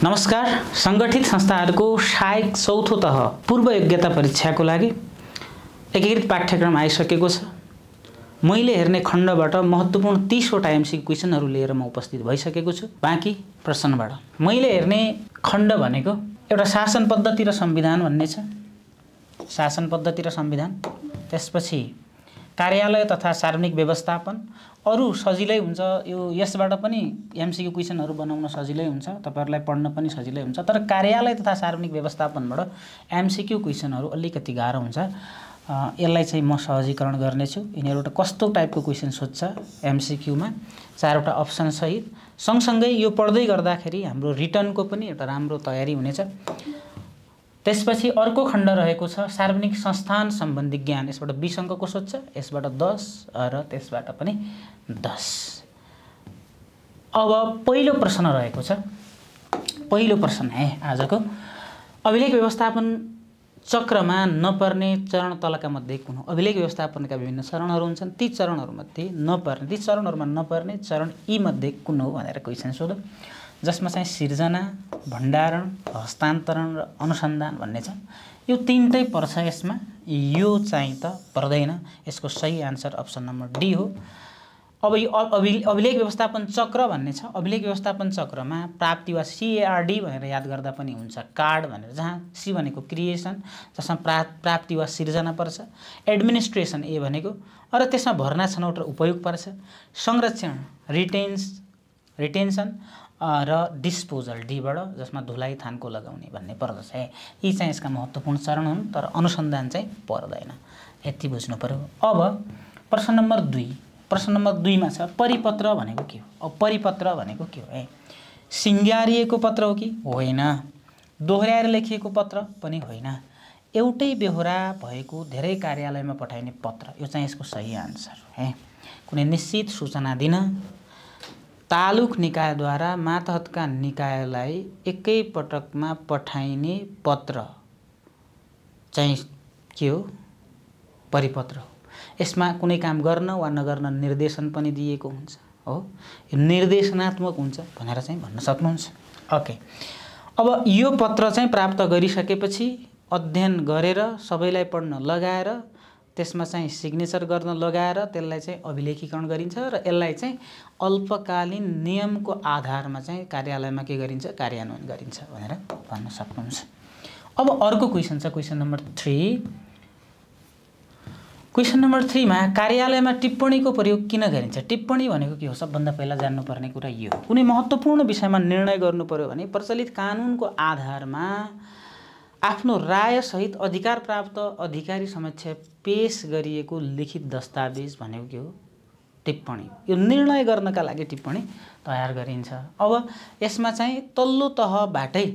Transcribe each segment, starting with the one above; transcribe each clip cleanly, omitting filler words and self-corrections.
नमस्कार। संगठित संस्थाहरूको सहायक चौथो तह पूर्व योग्यता परीक्षाको लागि एकीकृत पाठ्यक्रम आइसकेको छ। मैले हेर्ने खण्डबाट महत्त्वपूर्ण 30 वटा एमसीक्यू क्वेशनहरू लिएर म उपस्थित भइसकेको छु। बाँकी प्रश्नबाट मैले हेर्ने खण्ड भनेको एउटा शासन पद्धति र संविधान भन्ने छ। शासन पद्धति र संविधान, त्यसपछि कार्यालय तथा सार्वजनिक व्यवस्थापन। अरु सजिलै हुन्छ, यो यसबाट पनि एमसीक्यू क्वेशनहरू बनाउन सजिलै हुन्छ, तपाईहरुलाई पढ्न पनि सजिलै हुन्छ। तर कार्यालय तथा सार्वजनिक व्यवस्थापनबाट एमसीक्यू क्वेशनहरू अलिकति गाह्रो हुन्छ। यसलाई चाहिँ म सहजीकरण गर्नेछु। यिनीहरुबाट कस्तो टाइपको क्वेशन सोध्छ एमसीक्यूमा, 4 वटा अप्सन सहित। सँगसँगै यो पढ्दै गर्दाखेरि हाम्रो रिटर्नको पनि एउटा राम्रो तयारी हुनेछ। त्यसपछि अर्को खण्ड रहेको छ सार्वजनिक संस्थान सम्बन्धी ज्ञान। यसबाट 20 अंकको सोध्छ, यसबाट 10 र त्यसबाट पनि 10। अब पहिलो प्रश्न रहेको छ। पहिलो प्रश्न है आजको, अभिलेख व्यवस्थापन चक्रमा नपर्ने चरण तलका मध्ये कुन हो? अभिलेख व्यवस्थापनका विभिन्न चरणहरू हुन्छन्, ती चरणहरूमध्ये नपर्ने, ती चरणहरूमा नपर्ने चरण यी मध्ये कुन हो भनेर क्वेशन सोधो। जसमा चाहिँ सिर्जना, भण्डारण, हस्तान्तरण र अनुसन्धान भन्ने छ। यो तीनटै पर्छ यसमा, यो चाहिँ त पर्दैन। यसको सही आन्सर अप्सन नम्बर डी हो। अब यो अभिलेख व्यवस्थापन चक्र भन्ने छ। अभिलेख व्यवस्थापन चक्रमा प्राप्ति वा सीएआरडी भनेर याद गर्दा पनि हुन्छ, कार्ड भनेर, जहाँ सी भनेको क्रिएसन, जसमा प्राप्ति वा सिर्जना पर्छ, एडमिनिस्ट्रेसन ए भनेको, र त्यसमा भर्ना छनौट र उपयोग पर्छ, संरक्षण रिटेन्सन र डिस्पोजल डीबाट, जसमा धुलाई थानको लगाउने भन्ने पर्दछ। यी चाहिँ यसका महत्त्वपूर्ण चरण हुन्, तर अनुसन्धान चाहिँ पर्दैन। यति बुझ्नु पर्यो। अब प्रश्न नम्बर 2। प्रश्न नम्बर 2 मा छ परिपत्र भनेको के हो? अब परिपत्र भनेको के हो? सिंगारिएको पत्र हो कि होइन? दोहोर्याएर लेखिएको पत्र पनि होइन। एउटै बेहोरा भएको धेरै कार्यालयमा पठाइने पत्र, यो चाहिँ यसको सही आन्सर है। कुनै निश्चित सूचना दिन तालुक निकायद्वारा मातहतका निकायलाई एकै पटकमा पठाइने पत्र चाहिँ के हो? परिपत्र हो। यसमा कुनै काम गर्न वा नगर्न निर्देशन पनि दिएको हुन्छ हो। यो निर्देशनात्मक हुन्छ भनेर चाहिँ भन्न सक्नुहुन्छ। ओके, अब यो पत्र चाहिँ प्राप्त गरिसकेपछि अध्ययन गरेर सबैलाई पढ्न लगाएर त्यसमा चाहिँ सिग्नेचर गर्न लगाएर त्यसलाई चाहिँ अभिलेखीकरण गरिन्छ र यसलाई चाहिँ अल्पकालीन नियमको आधारमा चाहिँ कार्यालयमा के गरिन्छ? कार्यान्वयन गरिन्छ भनेर भन्न सक्नुहुन्छ। अब अर्को क्वेशन छ, क्वेशन नम्बर 3। क्वेशन नम्बर 3 मा कार्यालयमा टिप्पणीको प्रयोग किन गरिन्छ? टिप्पणी भनेको के हो? सबभन्दा पहिला जान्नुपर्ने कुरा यो हो। कुनै महत्त्वपूर्ण विषयमा निर्णय गर्नु पर्यो भने प्रचलित कानुनको आधारमा आफ्नो राय सहित अधिकार प्राप्त अधिकारी समक्ष पेश गरिएको लिखित दस्तावेज भनेको के हो? टिप्पणी। यो निर्णय गर्नका लागि टिप्पणी तयार गरिन्छ। अब यसमा चाहिँ तल्लो तहबाटै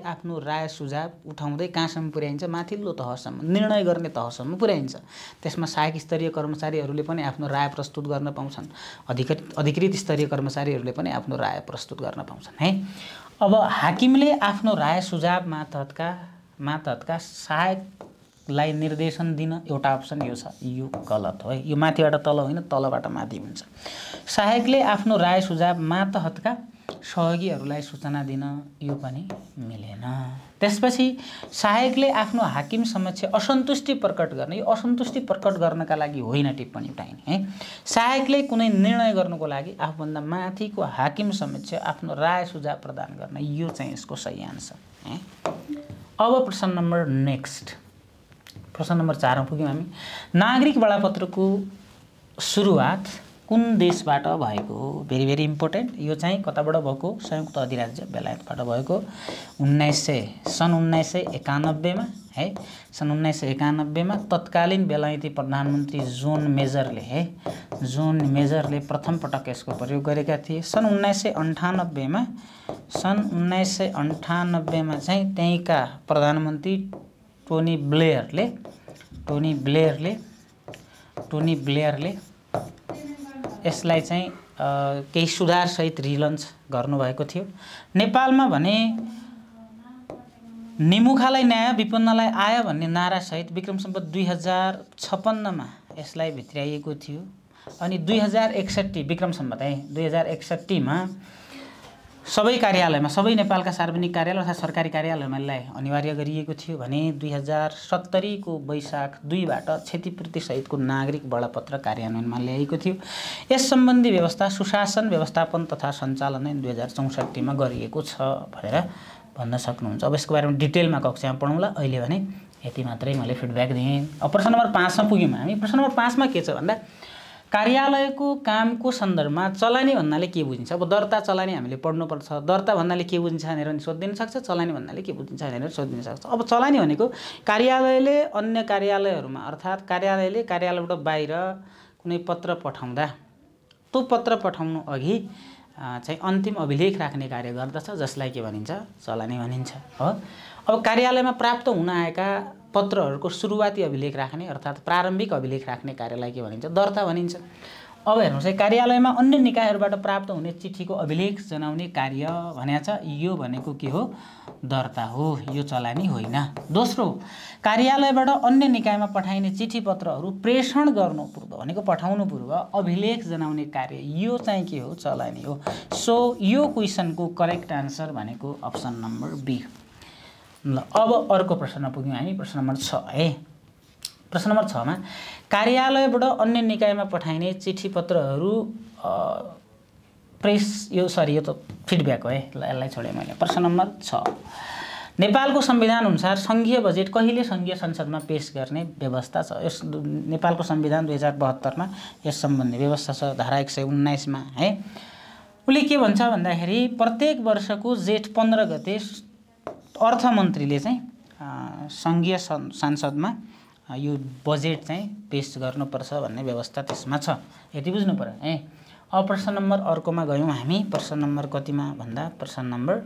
आफ्नो राय सुझाव उठाउँदै कहाँसम्म पुर्याइन्छ? माथिल्लो तहसम्म, निर्णय गर्ने तहसम्म पुर्याइन्छ। त्यसमा सहायक स्तरीय कर्मचारीहरूले पनि आफ्नो राय प्रस्तुत गर्न पाउँछन्, अधिकृत स्तरीय कर्मचारीहरूले पनि आफ्नो राय प्रस्तुत गर्न पाउँछन् है। अब हाकिमले आफ्नो राय सुझाव मातहतका सहायकलाई निर्देशन दिन, एउटा अप्सन यो छ, यो गलत हो है। यो माथिबाट तल होइन, तलबाट माथि हुन्छ। सहायकले आफ्नो राय सुझाव मातहतका सहयोगीहरूलाई सूचना दिन, यो पनि मिलेन। त्यसपछि सहायकले आफ्नो हाकिम समक्ष असन्तुष्टि प्रकट गर्ने, यो असन्तुष्टि प्रकट गर्नका लागि होइन टिप्पणी उठाइने है। सहायकले कुनै निर्णय गर्नको लागि आफूभन्दा माथिको हाकिम समक्ष आफ्नो राय सुझाव प्रदान गर्न, यो चाहिँ यसको सही आन्सर है। अब प्रश्न नम्बर नेक्स्ट, प्रश्न नम्बर 4 मा पुग्यौँ हामी। नागरिक बडापत्रको सुरुवात कुन देशबाट भएको हो? Very very important. यो चाहिँ कताबाट भएको? संयुक्त अधिराज्य बेलायतबाट भएको। सन् 1991 मा है। सन् 1991 मा तत्कालीन बेलायती प्रधानमन्त्री जोन मेजरले प्रथम पटक यसको प्रयोग गरेका थिए। सन् 1998 मा चाहिँ त्यहीँका प्रधानमन्त्री टोनी ब्लेयरले यसलाई चाहिँ केही सुधार सहित रिलन्च गर्नुभएको थियो। नेपालमा भने निमुखालाई न्याय विपन्नलाई आय भन्ने नारा सहित विक्रम सम्वत 2056 मा यसलाई भित्र्याइएको थियो। अनि 2061 विक्रम सम्वत है 2061 मा सबै कार्यालयमा सबै नेपालका सार्वजनिक कार्यालय अर्थात् सरकारी कार्यालयमा यसलाई अनिवार्य गरिएको थियो भने 2070 को वैशाख 2 बाट क्षतिपूर्ति सहितको नागरिक बडपत्र कार्यान्वयनमा ल्याएको थियो। यस सम्बन्धी व्यवस्था सुशासन व्यवस्थापन तथा सञ्चालन 2064 मा गरिएको छ भनेर भन्न सक्नुहुन्छ। अब यसको बारेमा डिटेलमा कक्षामा पढौँला। अहिले भने यति मात्रै मैले फिडब्याक दिएँ। अब प्रश्न नम्बर 5 मा पुग्यौँ हामी। प्रश्न नम्बर 5 मा के छ भन्दा कार्यालयको कामको सन्दर्भमा चलानी भन्नाले के बुझिन्छ। अब दर्ता चलानी हामीले पढ्नुपर्छ। दर्ता भन्नाले के बुझिन्छ भनेर नि सोधिदिन सक्छ, चलानी भन्नाले के बुझिन्छ भनेर सोधिदिन सक्छ। अब चलानी भनेको कार्यालयले अन्य कार्यालयहरूमा अर्थात् कार्यालयले कार्यालयबाट बाहिर कुनै पत्र पठाउँदा त्यो पत्र पठाउनु अघि चाहिँ अन्तिम अभिलेख राख्ने कार्य गर्दछ, जसलाई के भनिन्छ, चलानी भनिन्छ हो। अब कार्यालयमा प्राप्त हुन आएका पत्रहरूको सुरुवाती अभिलेख राख्ने अर्थात् प्रारम्भिक अभिलेख राख्ने कार्यलाई के भनिन्छ, दर्ता भनिन्छ। अब हेर्नुहोस् है, कार्यालयमा अन्य निकायहरूबाट प्राप्त हुने चिठीको अभिलेख जनाउने कार्य भनेको छ, यो भनेको के हो, दर्ता हो, यो चलानी होइन। दोस्रो, कार्यालयबाट अन्य निकायमा पठाइने चिठी पत्रहरू प्रेषण गर्नु पूर्व भनेको पठाउनु पूर्व अभिलेख जनाउने कार्य, यो चाहिँ के हो, चलानी हो। सो यो क्वेसनको करेक्ट आन्सर भनेको अप्सन नम्बर बी। ल अब अर्को प्रश्नमा पुग्यौँ हामी। प्रश्न नम्बर 6 है। प्रश्न नम्बर 6 मा कार्यालयबाट अन्य निकायमा पठाइने चिठी पत्रहरू यो त फिडब्याक हो है, यसलाई छोडेँ मैले। प्रश्न नम्बर 6, नेपालको संविधान अनुसार संघीय बजेट कहिले संघीय संसदमा पेश गर्ने व्यवस्था छ। यस नेपालको संविधान 2072 मा यस सम्बन्धी व्यवस्था छ, धारा 119 मा है। उसले के भन्छ भन्दाखेरि प्रत्येक वर्षको जेठ 15 गते अर्थमन्त्रीले चाहिँ संघीय संसदमा यो बजेट चाहिँ पेश गर्नुपर्छ भन्ने व्यवस्था त्यसमा छ, यति बुझ्नु पर्यो है। अब प्रश्न नम्बर अर्कोमा गयौँ हामी। प्रश्न नम्बर कतिमा भन्दा प्रश्न नम्बर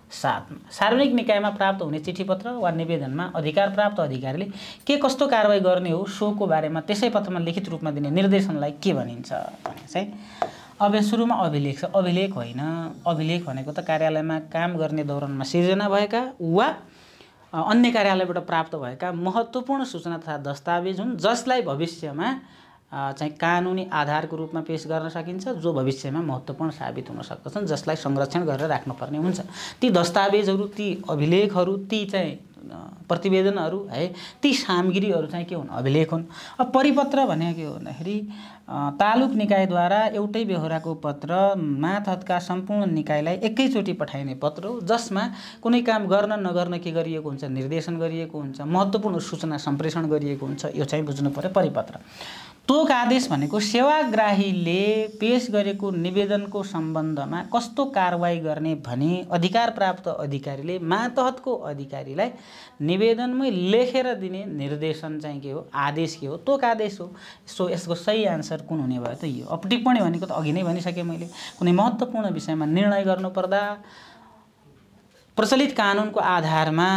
7 मा सार्वजनिक निकायमा प्राप्त हुने चिठीपत्र वा निवेदनमा अधिकार प्राप्त अधिकारीले के कस्तो कारबाही गर्ने हो सोको बारेमा त्यसै पत्रमा लिखित रूपमा दिने निर्देशनलाई के भनिन्छ भने चाहिँ अब सुरुमा अभिलेख छ। अभिलेख होइन, अभिलेख भनेको त कार्यालयमा काम गर्ने दौरानमा सिर्जना भएका वा अन्य कार्यालयबाट प्राप्त भएका महत्त्वपूर्ण सूचना तथा दस्तावेज हुन्, जसलाई भविष्यमा चाहिँ कानुनी आधारको रूपमा पेश गर्न सकिन्छ, जो भविष्यमा महत्त्वपूर्ण साबित हुन सक्दछन्, जसलाई संरक्षण गरेर राख्नुपर्ने हुन्छ। ती दस्तावेजहरू, ती अभिलेखहरू, ती चाहिँ प्रतिवेदनहरू है, ती सामग्रीहरू चाहिँ के हुन्, अभिलेख हुन्। अब परिपत्र भनेको के हो भन्दाखेरि तालुक निकायद्वारा एउटै बेहोराको पत्र मातहतका सम्पूर्ण निकायलाई एकैचोटि पठाइने पत्र हो, जसमा कुनै काम गर्न नगर्न के गरिएको हुन्छ, निर्देशन गरिएको हुन्छ, महत्त्वपूर्ण सूचना सम्प्रेषण गरिएको हुन्छ। यो चाहिँ बुझ्नु पर्यो परिपत्र। तोक आदेश भनेको सेवाग्राहीले पेश गरेको निवेदनको सम्बन्धमा कस्तो कारबाही गर्ने भने अधिकार प्राप्त अधिकारीले मातहतको अधिकारीलाई निवेदनमै लेखेर दिने निर्देशन चाहिँ के हो, आदेश के हो, तोक आदेश हो। सो यसको सही आन्सर कुन हुने भयो त यो। अब टिप्पणी भनेको त अघि नै भनिसकेँ मैले, कुनै महत्त्वपूर्ण विषयमा निर्णय गर्नुपर्दा प्रचलित कानुनको आधारमा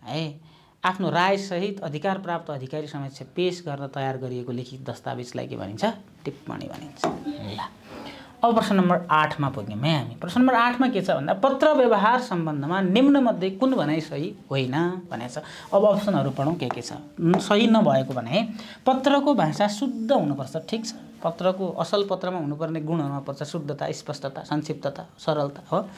है आफ्नो राय सहित अधिकार प्राप्त अधिकारी समक्ष पेश गर्न तयार गरिएको लिखित दस्तावेजलाई के भनिन्छ, टिप्पणी भनिन्छ। ल अब प्रश्न नम्बर 8 मा पुग्यौँ है हामी। प्रश्न नम्बर 8 मा के छ भन्दा पत्र व्यवहार सम्बन्धमा निम्नमध्ये कुन भनाइ सही होइन भनेको छ। अब अप्सनहरू पढौँ के छ। सही नभएको भने पत्रको भाषा शुद्ध हुनुपर्छ, ठिक छ। पत्रको असल पत्रमा हुनुपर्ने गुणहरूमा पर्छ शुद्धता, स्पष्टता, संक्षिप्तता, सरलता हो।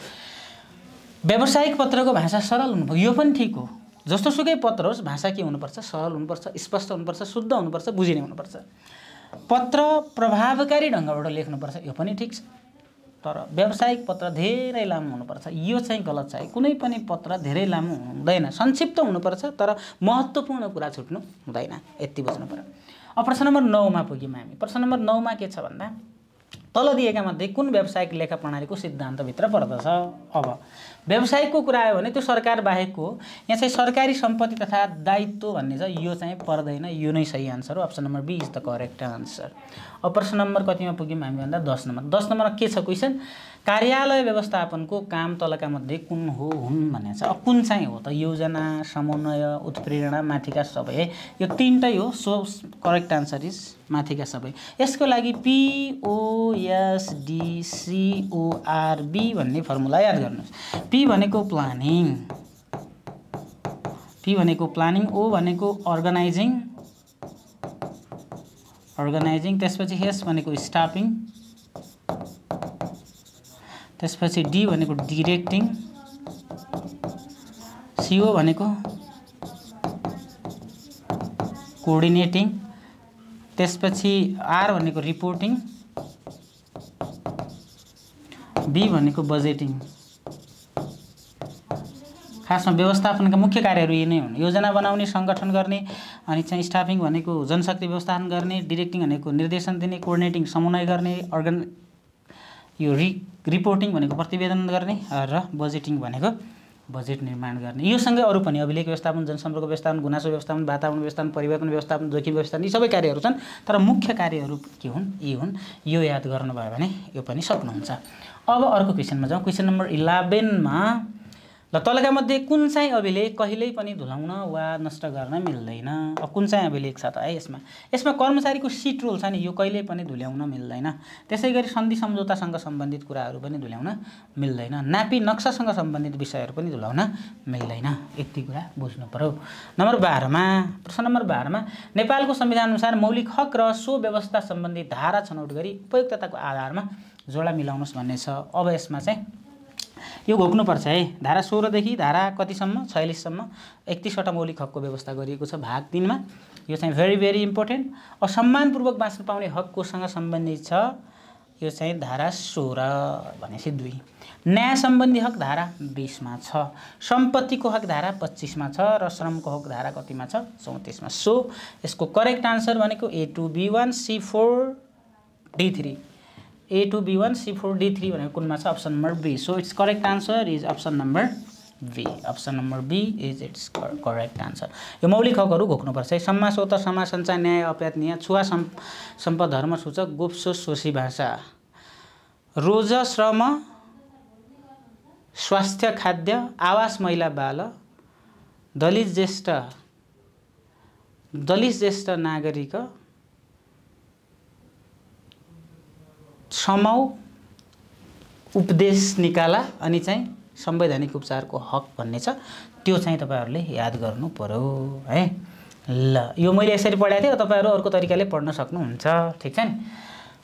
व्यावसायिक पत्रको भाषा सरल हुनुपर्छ, यो पनि ठिक हो। जस्तोसुकै पत्र होस्, भाषा के हुनुपर्छ, सरल हुनुपर्छ, स्पष्ट हुनुपर्छ, शुद्ध हुनुपर्छ, बुझिने हुनुपर्छ। पत्र प्रभावकारी ढङ्गबाट लेख्नुपर्छ, यो पनि ठिक छ। तर व्यावसायिक पत्र धेरै लामो हुनुपर्छ, यो चाहिँ गलत छ है। कुनै पनि पत्र धेरै लामो हुँदैन, संक्षिप्त हुनुपर्छ, तर महत्त्वपूर्ण कुरा छुट्नु हुँदैन, यति बुझ्नु पर्यो। अब प्रश्न नम्बर 9 मा पुग्यौँ हामी। प्रश्न नम्बर 9 मा के छ भन्दा तल दिएका मध्ये कुन व्यावसायिक लेखा प्रणालीको सिद्धान्तभित्र पर्दछ। अब व्यावसायिकको कुरा आयो भने त्यो सरकार बाहेकको हो। यहाँ चाहिँ सरकारी सम्पत्ति तथा दायित्व भन्ने छ, यो चाहिँ पर्दैन, यो नै सही आन्सर हो। Option number B is the correct answer. अब प्रश्न नम्बर कतिमा पुग्यौँ हामी भन्दा 10 नम्बर। 10 नम्बरमा के छ क्वेसन, कार्यालय व्यवस्थापनको काम तलका मध्ये कुन हो हुन् भनेको छ। अब कुन चाहिँ हो त, योजना, समन्वय, उत्प्रेरणा, माथिका सबै, यो तीनटै हो। सो करेक्ट आन्सर इज माथिका सबै। यसको लागि POSDCORB भन्ने फर्मुला याद गर्नुहोस्। P भनेको प्लानिङ, P भनेको प्लानिङ, O भनेको अर्गनाइजिङ, त्यसपछि S भनेको स्टाफिङ, त्यसपछि डी भनेको डिरेक्टिङ, CO भनेको कोअर्डिनेटिङ, त्यसपछि आर भनेको रिपोर्टिङ, बी भनेको बजेटिङ। खासमा व्यवस्थापनका मुख्य कार्यहरू यी नै हुन्। योजना बनाउने, सङ्गठन गर्ने, अनि चाहिँ स्टाफिङ भनेको जनशक्ति व्यवस्थापन गर्ने, डिरेक्टिङ भनेको निर्देशन दिने, कोअर्डिनेटिङ समन्वय गर्ने, यो रिपोर्टिङ भनेको प्रतिवेदन गर्ने र बजेटिङ भनेको बजेट निर्माण गर्ने। यो सँगै अरू पनि अभिलेख व्यवस्थापन, जनसम्पर्क व्यवस्थापन, गुनासो व्यवस्थापन, वातावरण व्यवस्थापन, परिवर्तन व्यवस्थापन, जोखिम व्यवस्थापन, यी सबै कार्यहरू छन्। तर मुख्य कार्यहरू के हुन्? यी हुन्। यो याद गर्नुभयो भने यो पनि सक्नुहुन्छ। अब अर्को क्वेसनमा जाउँ। क्वेसन नम्बर 11 मा ल तलका मध्ये कुन चाहिँ अभिलेख कहिल्यै पनि धुलाउन वा नष्ट गर्न मिल्दैन? अब कुन चाहिँ अभिलेख छ त है यसमा? यसमा कर्मचारीको सिट रोल छ नि, यो कहिल्यै पनि धुल्याउन मिल्दैन। त्यसैगरी सन्धि सम्झौतासँग सम्बन्धित कुराहरू पनि धुल्याउन मिल्दैन। नापी नक्सासँग सम्बन्धित विषयहरू पनि धुलाउन मिल्दैन। यति कुरा बुझ्नु पर्यो। नम्बर 12 मा, प्रश्न नम्बर 12 मा नेपालको संविधान अनुसार मौलिक हक र सो व्यवस्था सम्बन्धी धारा छनौट गरी उपयुक्तताको आधारमा जोडा मिलाउनुस् भन्ने छ। अब यसमा चाहिँ यो घोक्नुपर्छ है। धारा 16 देखि धारा कतिसम्म? 46 सम्म 31 वटा मौलिक हकको व्यवस्था गरिएको छ भाग 3 मा। यो चाहिँ भेरी भेरी इम्पोर्टेन्ट। अब सम्मानपूर्वक बाँच्न पाउने हक कोसँग सम्बन्धित छ? यो चाहिँ धारा 16 भनेपछि 2। न्याय सम्बन्धी हक धारा 20 मा छ। सम्पत्तिको हक धारा 25 मा छ र श्रमको हक धारा कतिमा छ? 34 मा। सो यसको करेक्ट आन्सर भनेको A2B1 C4 D3। A2B1 C4 D3 भनेको कुनमा छ? Option number B। So it's correct answer is option number B। Option number B is it's correct answer. यो मौलिक हकहरू घोक्नुपर्छ है। सम्मा स्वत समा सञ्चार न्याय अपयातनीय छुवा सम्पद धर्म सूचक गुप्सो सोसी भाषा रोज श्रम स्वास्थ्य खाद्य आवास महिला बाल दलित ज्येष्ठ नागरिक समौ उपदेश निकाला अनि चाहिँ संवैधानिक उपचारको हक भन्ने छ। त्यो चाहिँ तपाईहरुले याद गर्नु पर्यो है। ल यो मैले यसरी पढाएको थिएँ, तपाईहरु अर्को तरिकाले पढ्न सक्नुहुन्छ, ठीक छ नि।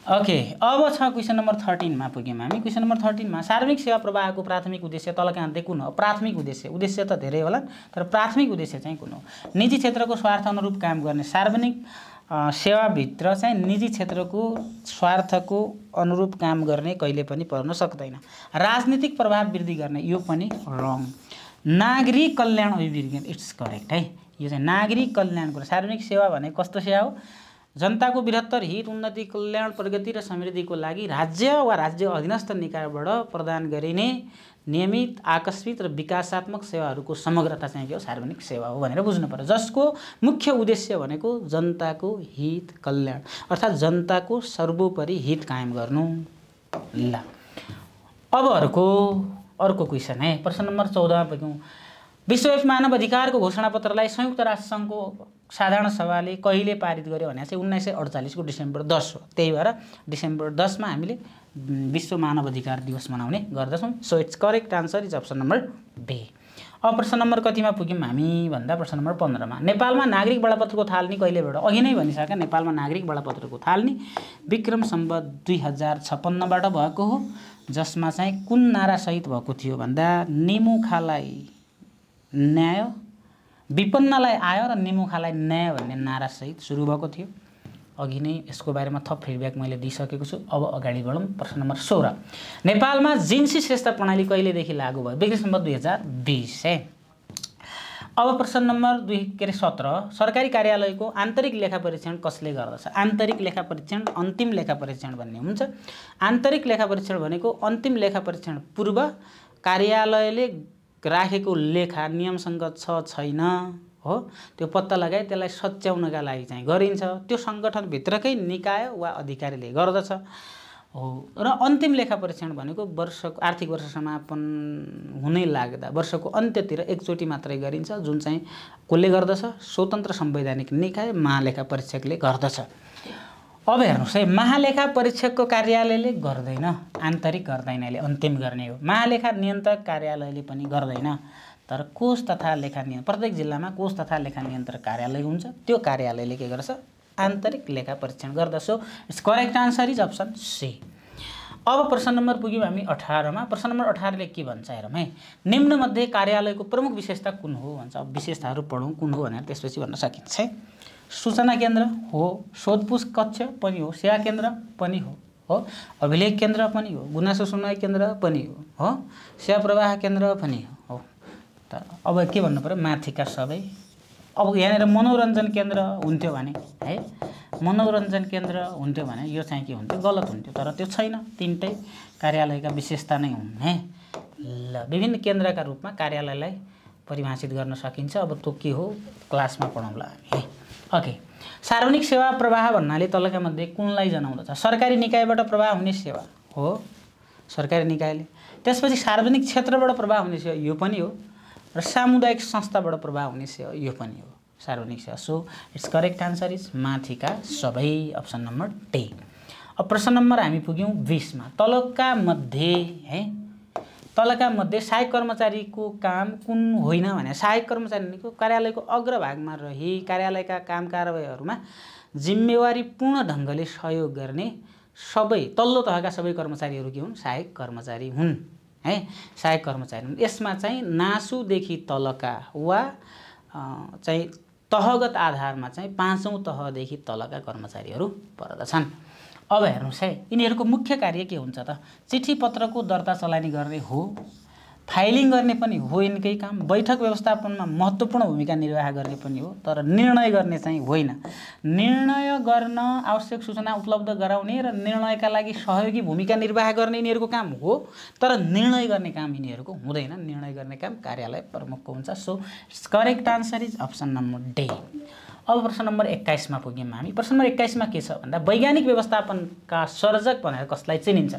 ओके, अब छ क्वेशन नम्बर 13 मा पुग्यौं हामी। क्वेशन नम्बर 13 मा सार्वजनिक सेवा प्रवाहको प्राथमिक उद्देश्य तलका मध्ये कुन हो? प्राथमिक उद्देश्य त धेरै होला, तर प्राथमिक उद्देश्य चाहिँ कुन हो? निजी क्षेत्रको स्वार्थ अनुरूप काम गर्ने। सार्वजनिक सेवा भित्र चाहिँ निजी क्षेत्रको स्वार्थको अनुरूप काम गर्ने कहिले पनि पर्न सक्दैन। राजनीतिक प्रभाव वृद्धि गर्ने, यो पनि रङ। नागरिक कल्याण अभिवृद्धि, इट्स करेक्ट है। यो चाहिँ नागरिक कल्याणको सार्वजनिक सेवा भने कस्तो सेवा हो? जनताको बृहत्तर हित, उन्नति, कल्याण, प्रगति र समृद्धिको लागि राज्य वा राज्य अधीनस्थ निकायबाट प्रदान गरिने नियमित, आकस्मिक र विकासात्मक सेवाहरूको समग्रता चाहिँ के हो? सार्वजनिक सेवा हो भनेर बुझ्नु पर्यो। जसको मुख्य उद्देश्य भनेको जनताको हित, कल्याण, अर्थात् जनताको सर्वोपरि हित कायम गर्नु। ल अब अर्को क्वेशन है। प्रश्न नम्बर 14 मा पुग्यौं। विश्वव्यापी मानव अधिकारको घोषणापत्रलाई संयुक्त राष्ट्र सङ्घको साधारण सभाले कहिले पारित गर्यो भने चाहिँ 1948 को डिसेम्बर 10 हो। त्यही भएर डिसेम्बर 10 मा हामीले विश्व मानव अधिकार दिवस मनाउने गर्दछौं। So it's correct answer is option number B. अब प्रश्न नम्बर कतिमा पुग्यौं हामी भन्दा प्रश्न नम्बर 15 मा। नेपालमा नागरिक बडापत्रको थालनी कहिलेबाट? अघि नै भनिसके नेपालमा नागरिक बडापत्रको थालनी विक्रम सम्वत 2056 बाट भएको हो, जसमा चाहिँ कुन नारा सहित भएको थियो भन्दा निमुखालाई न्याय, विपन्नलाई आय र निमुखालाई न्याय भन्ने नारा सहित सुरु भएको थियो। अघि नै यसको बारेमा थप फिडब्याक मैले दिइसकेको छु। अब अगाडि बढौं। प्रश्न नम्बर 16। नेपालमा जिन्सी श्रेष्ठ प्रणाली कहिलेदेखि लागू भयो? विक्रम सम्वत 2020 है। अब प्रश्न नम्बर 17। सरकारी कार्यालयको आन्तरिक लेखा परीक्षण कसले गर्दछ? आन्तरिक लेखा परीक्षण, अन्तिम लेखा परीक्षण भन्ने हुन्छ। आन्तरिक लेखा परीक्षण भनेको अन्तिम लेखा परीक्षण पूर्व कार्यालयले राखेको लेखा नियमसङ्गत छ छैन हो, त्यो पत्ता लगाए त्यसलाई सच्याउनका लागि चाहिँ गरिन्छ। त्यो संगठन भित्रकै निकाय वा अधिकारीले गर्दछ हो। र अन्तिम लेखा परीक्षण भनेको वर्षको आर्थिक वर्ष समापन हुनै लाग्दा वर्षको अन्त्यतिर एकचोटि मात्रै गरिन्छ, जुन चाहिँ कसले गर्दछ? स्वतन्त्र संवैधानिक निकाय महालेखा परीक्षकले गर्दछ। अब हेर्नुस् है, महालेखा परीक्षकको कार्यालयले गर्दैन, आन्तरिक गर्दैन, यसले अन्तिम गर्ने हो। महालेखा नियन्त्रक कार्यालयले पनि गर्दैन, तर कोष तथा लेखा नियन्त्रक प्रत्येक जिल्लामा कोष तथा लेखा नियन्त्रक कार्यालय हुन्छ, त्यो कार्यालयले के गर्छ? आन्तरिक लेखा परीक्षण गर्दछ। It's correct answer is option C. अब प्रश्न नम्बर पुग्यौँ हामी 18 मा। प्रश्न नम्बर 18 ले के भन्छ हेरौँ है। निम्न मध्ये कार्यालयको प्रमुख विशेषता कुन हो भन्छ। अब विशेषताहरू पढौँ कुन हो भनेर त्यसपछि भन्न सकिन्छ है। सूचना केन्द्र हो, सोधपुछ कक्ष पनि हो, सेवा केन्द्र पनि हो, अभिलेख केन्द्र पनि हो, गुनासो सुनवाई केन्द्र पनि हो, सेवा प्रवाह केन्द्र पनि हो। त अब के भन्नु पर्यो, माथिका सबै। अब यहाँनिर मनोरञ्जन केन्द्र हुन्थ्यो भने है, मनोरञ्जन केन्द्र हुन्थ्यो भने यो चाहिँ के हुन्थ्यो, गलत हुन्थ्यो। तर त्यो छैन, तीनटै कार्यालयका विशेषता नै हुन् है। ल, विभिन्न केन्द्रका रूपमा कार्यालयलाई परिभाषित गर्न सकिन्छ। अब त्यो के हो क्लासमा पढौँला हामी है। ओके, सार्वजनिक सेवा प्रवाह भन्नाले तलका मध्ये कुनलाई जनाउँदछ। सरकारी निकायबाट प्रवाह हुने सेवा हो, सरकारी निकायले। त्यसपछि सार्वजनिक क्षेत्रबाट प्रवाह हुने सेवा यो पनि हो, र सामुदायिक संस्थाबाट प्रवाह हुने सेवा यो पनि हो, सार्वजनिक सेवा। So it's correct answer is माथिका सबै, अप्सन नम्बर डी। अब प्रश्न नम्बर हामी पुग्यौँ 20 मा। तलका मध्ये है, तलका मध्ये सहायक कर्मचारीको काम कुन होइन भने। सहायक कर्मचारीको कार्यालयको अग्रभागमा रही कार्यालयका काम कारबाहीहरूमा जिम्मेवारीपूर्ण ढङ्गले सहयोग गर्ने सबै तल्लो तहका सबै कर्मचारीहरू के हुन्, सहायक कर्मचारी हुन् है, सहायक कर्मचारी हुन्। यसमा चाहिँ नासुदेखि तलका वा चाहिँ तहगत आधारमा चाहिँ 5औं तहदेखि तलका कर्मचारीहरू पर्दछन्। अब हेर्नुहोस् है, यिनीहरूको मुख्य कार्य के हुन्छ त। चिठी पत्रको दर्ता चलानी गर्ने हो, फाइलिङ गर्ने पनि हो यिनकै काम, बैठक व्यवस्थापनमा महत्त्वपूर्ण भूमिका निर्वाह गर्ने पनि हो, तर निर्णय गर्ने चाहिँ होइन। निर्णय गर्न आवश्यक सूचना उपलब्ध गराउने र निर्णयका लागि सहयोगी भूमिका निर्वाह गर्ने यिनीहरूको काम हो, तर निर्णय गर्ने काम यिनीहरूको हुँदैन। निर्णय गर्ने काम कार्यालय प्रमुखको हुन्छ। So it's correct answer is option number D. अब प्रश्न नम्बर 21 मा पुग्यौँ हामी। प्रश्न नम्बर 21 मा के छ भन्दा वैज्ञानिक व्यवस्थापनका सर्जक भनेर कसलाई चिनिन्छ।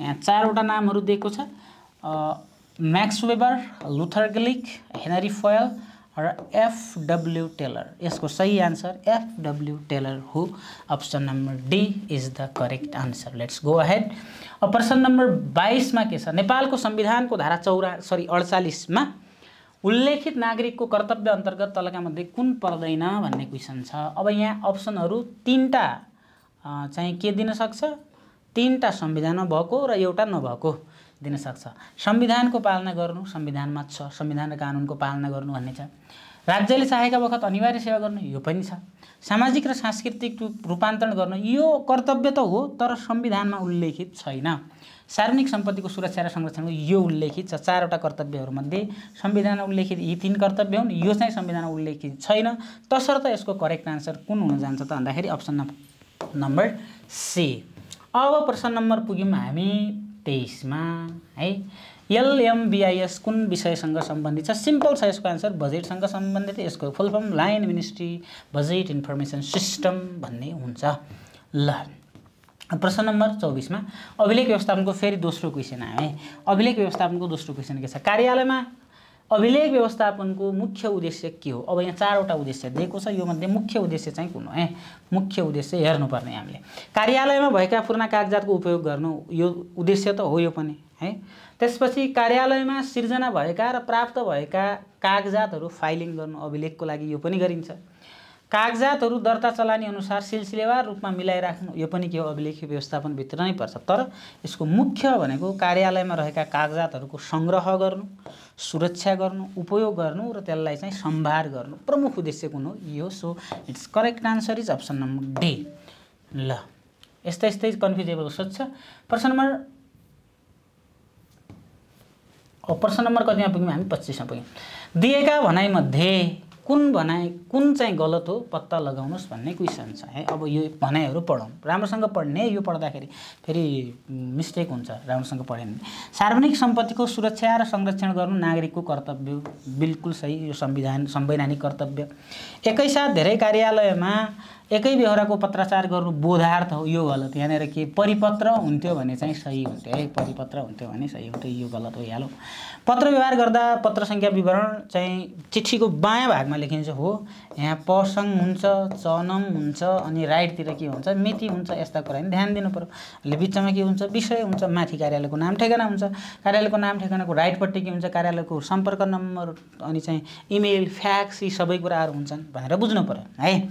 यहाँ 4वटा नामहरू दिएको छ, मैक्स वेबर, लुथर गिलिक, हेनरी फयल र एफ.डब्ल्यू. टेलर। यसको सही आन्सर एफ.डब्ल्यू. टेलर हो। Option number D is the correct answer. Let's go ahead. अब प्रश्न नम्बर 22 मा के छ। नेपालको संविधानको धारा 48 मा उल्लेखित नागरिकको कर्तव्य अन्तर्गत तलका मध्ये कुन पर्दैन भन्ने क्वेसन छ। अब यहाँ अप्सनहरू 3टा चाहिँ के दिन सक्छ, 3टा संविधानमा भएको र एउटा नभएको दिन सक्छ। संविधानको पालना गर्नु संविधानमा छ, संविधान र कानुनको पालना गर्नु भन्ने छ। राज्यले चाहेका बखत अनिवार्य सेवा गर्नु यो पनि छ। सामाजिक र सांस्कृतिक रूपान्तरण गर्नु यो कर्तव्य त हो, तर संविधानमा उल्लेखित छैन। सार्वजनिक सम्पत्तिको सुरक्षा र संरक्षणको यो उल्लेखित छ। 4वटा कर्तव्यहरूमध्ये संविधानमा उल्लेखित यी 3 कर्तव्य हुन्, यो चाहिँ संविधानमा उल्लेखित छैन। तसर्थ यसको करेक्ट आन्सर कुन हुन जान्छ त भन्दाखेरि अप्सन नम्बर सी। अब प्रश्न नम्बर पुग्यौँ हामी 23 मा है। LMBIS कुन विषयसँग सम्बन्धित छ। सिम्पल छ यसको आन्सर, बजेटसँग सम्बन्धित। यसको full form line ministry budget information system भन्ने हुन्छ। ल, प्रश्न नम्बर 24 मा अभिलेख व्यवस्थापनको फेरि दोस्रो क्वेसन आयो है। अभिलेख व्यवस्थापनको दोस्रो क्वेसन के छ। कार्यालयमा अभिलेख व्यवस्थापनको मुख्य उद्देश्य के हो। अब यहाँ 4वटा उद्देश्य दिएको छ, यो मध्ये मुख्य उद्देश्य चाहिँ कुन हो है। मुख्य उद्देश्य हेर्नुपर्ने हामीले, कार्यालयमा भएका पूर्ण कागजातको उपयोग गर्नु यो उद्देश्य त हो यो पनि है। त्यसपछि कार्यालयमा सिर्जना भएका र प्राप्त भएका कागजातहरू फाइलिङ गर्नु अभिलेखको लागि यो पनि गरिन्छ। कागजातहरू दर्ता चलानी अनुसार सिलसिलेवार रूपमा मिलाइराख्नु यो पनि के हो, अभिलेख व्यवस्थापनभित्र नै पर्छ। तर यसको मुख्य भनेको कार्यालयमा रहेका कागजातहरूको सङ्ग्रह गर्नु, सुरक्षा गर्नु, उपयोग गर्नु र त्यसलाई चाहिँ सम्भार गर्नु प्रमुख उद्देश्य कुन हो यो। So it's correct answer is option number D. ल, यस्तै कन्फ्युजेबल सोध्छ। प्रश्न नम्बर कतिमा पुग्यौँ हामी, 25 मा पुग्यौँ। दिएका भनाइमध्ये कुन चाहिँ गलत हो पत्ता लगाउनुहोस् भन्ने क्वेसन छ है। अब यो भनाइहरू पढौँ, राम्रोसँग पढ्ने, यो पढ्दाखेरि फेरि मिस्टेक हुन्छ राम्रोसँग पढेन। सार्वजनिक सम्पत्तिको सुरक्षा र संरक्षण गर्नु नागरिकको कर्तव्य, बिल्कुल सही, यो संवैधानिक कर्तव्य। एकैसाथ धेरै कार्यालयमा एकै बेहोराको पत्राचार गर्नु बोधार्थ हो, यो गलत। यहाँनिर के परिपत्र हुन्थ्यो भने चाहिँ सही हुन्थ्यो है, परिपत्र हुन्थ्यो भने सही हुन्थ्यो, यो गलत भइहाल्यो। पत्र व्यवहार गर्दा पत्र सङ्ख्या विवरण चाहिँ चिठीको बायाँ भागमा लेखिन्छ हो, यहाँ पसङ हुन्छ, चनम हुन्छ, अनि राइटतिर के हुन्छ, मिति हुन्छ। यस्ता कुरा नि ध्यान दिनु पर्यो। बिचमा के हुन्छ, विषय हुन्छ, माथि कार्यालयको नाम ठेगाना हुन्छ, कार्यालयको नाम ठेगानाको राइटपट्टि के हुन्छ, कार्यालयको सम्पर्क नम्बर, अनि चाहिँ इमेल, फ्याक्स, यी सबै कुराहरू हुन्छन् भनेर बुझ्नु पर्यो है।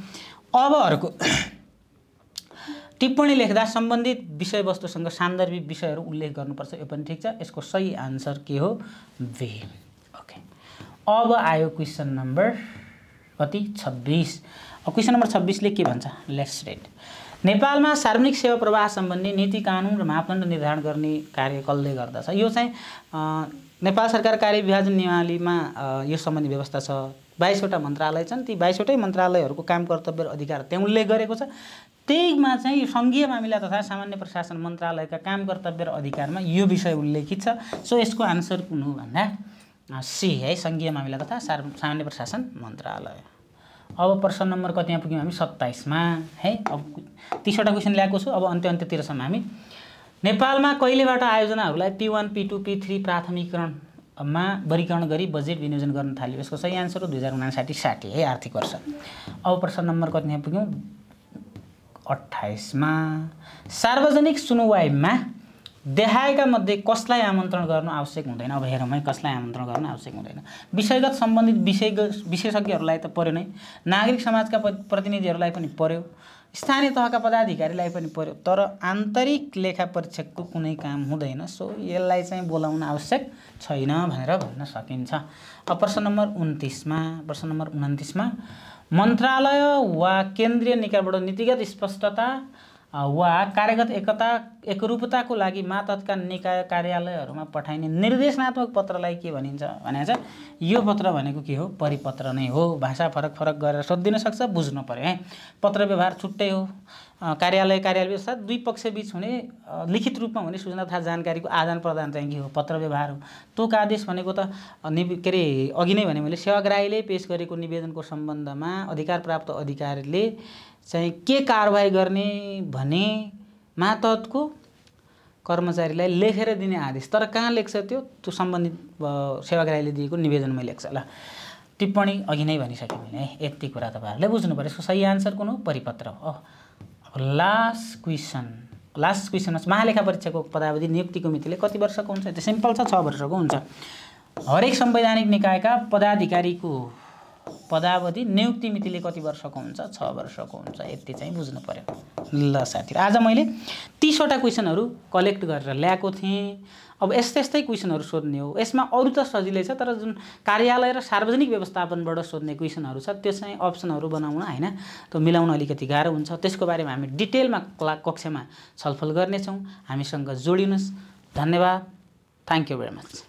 अब अर्को टिप्पणी लेख्दा सम्बन्धित विषयवस्तुसँग सान्दर्भिक विषयहरू उल्लेख गर्नुपर्छ। यो पनि ठिक छ। यसको सही आन्सर के हो? बी। ओके, अब आयो क्वेसन नम्बर कति? 26। क्वेसन नम्बर 26 ले के भन्छ? Let's read. नेपालमा सार्वजनिक सेवा प्रवाह सम्बन्धी नीति कानुन र मापदण्ड निर्धारण गर्ने कार्य कसले गर्दछ? यो चाहिँ नेपाल सरकार कार्यविभाजन नियमावलीमा यो सम्बन्धी व्यवस्था छ। 22 वटा मन्त्रालय छन्। ती 22 वटै मन्त्रालयहरूको काम कर्तव्य र अधिकार त्यहाँ उल्लेख गरेको छ। त्यहीमा चाहिँ सङ्घीय मामिला तथा सामान्य प्रशासन मन्त्रालयका काम कर्तव्य र अधिकारमा यो विषय उल्लेखित छ। सो यसको आन्सर कुन हो भन्दा सी है, सङ्घीय मामिला तथा सामान्य प्रशासन मन्त्रालय। अब प्रश्न नम्बर कतिमा पुग्यौँ हामी? 27 मा है। अब 30 वटा क्वेसन ल्याएको छु। अब अन्त्यतिरसम्म हामी नेपालमा कहिलेबाट आयोजनाहरूलाई P1, P2, P3 प्राथमिकरणमा वर्गीकरण गरी बजेट विनियोजन गर्न थाल्यो? यसको सही आन्सर हो 2059-60 है, आर्थिक वर्ष। अब प्रश्न नम्बर कतिमा पुग्यौँ? 28 मा सार्वजनिक सुनवाईमा देखाएका मध्ये कसलाई आमन्त्रण गर्नु आवश्यक हुँदैन? अब हेरौँ है, कसलाई आमन्त्रण गर्नु आवश्यक हुँदैन। विषयगत सम्बन्धित विशेषज्ञहरूलाई त पर्यो नै, नागरिक समाजका प्रतिनिधिहरूलाई पनि पर्यो, स्थानीय तहका पदाधिकारीलाई पनि पर्यो, तर आन्तरिक लेखा परीक्षकको कुनै काम हुँदैन। सो यसलाई चाहिँ बोलाउन आवश्यक छैन भनेर भन्न सकिन्छ। अब प्रश्न नम्बर 29 मा मन्त्रालय वा केन्द्रीय निकायबाट नीतिगत स्पष्टता वा कार्यगत एकरूपताको लागि मातहतका निकाय कार्यालयहरूमा पठाइने निर्देशनात्मक पत्रलाई के भनिन्छ भने चाहिँ यो पत्र भनेको के हो? परिपत्र नै हो। भाषा फरक गरेर सोधिदिन सक्छ, बुझ्नु पर्यो है। पत्र व्यवहार छुट्टै हो। कार्यालय व्यवस्था दुई पक्ष बीच हुने लिखित रूपमा हुने सूचना तथा जानकारीको आदान प्रदान चाहिँ के हो? पत्र व्यवहार हो। तोक आदेश भनेको त के अरे अघि नै भने मैले सेवाग्राहीले पेश गरेको निवेदनको सम्बन्धमा अधिकार प्राप्त अधिकारीले चाहिँ के कारबाही गर्ने भने मातहतको कर्मचारीलाई लेखेर दिने आदेश। तर कहाँ लेख्छ त्यो सम्बन्धित सेवाग्राहीले दिएको निवेदनमै लेख्छ। ल, टिप्पणी अघि नै भनिसकेँ मैले है। यति कुरा तपाईँहरूले बुझ्नु पर्यो। यसको सही आन्सर कुन हो? परिपत्र हो। अब लास्ट क्वेसनमा महालेखा परीक्षाको पदावधि नियुक्तिको मितिले कति वर्षको हुन्छ? त्यो सिम्पल छ, 6 वर्षको हुन्छ। हरेक संवैधानिक निकायका पदाधिकारीको पदावधि नियुक्ति मितिले कति वर्षको हुन्छ? 6 वर्षको हुन्छ। यति चाहिँ बुझ्नु पर्यो। ल साथीहरू, आज मैले 30 वटा क्वेसनहरू कलेक्ट गरेर ल्याएको थिएँ। अब यस्तै क्वेसनहरू सोध्ने हो। यसमा अरू त सजिलै छ, तर जुन कार्यालय र सार्वजनिक व्यवस्थापनबाट सोध्ने क्वेसनहरू छ त्यो चाहिँ अप्सनहरू बनाउन हैन, त्यो मिलाउन अलिकति गाह्रो हुन्छ। त्यसको बारेमा हामी डिटेलमा कक्षामा छलफल गर्नेछौँ। हामीसँग जोडिनुस्। धन्यवाद। Thank you very much.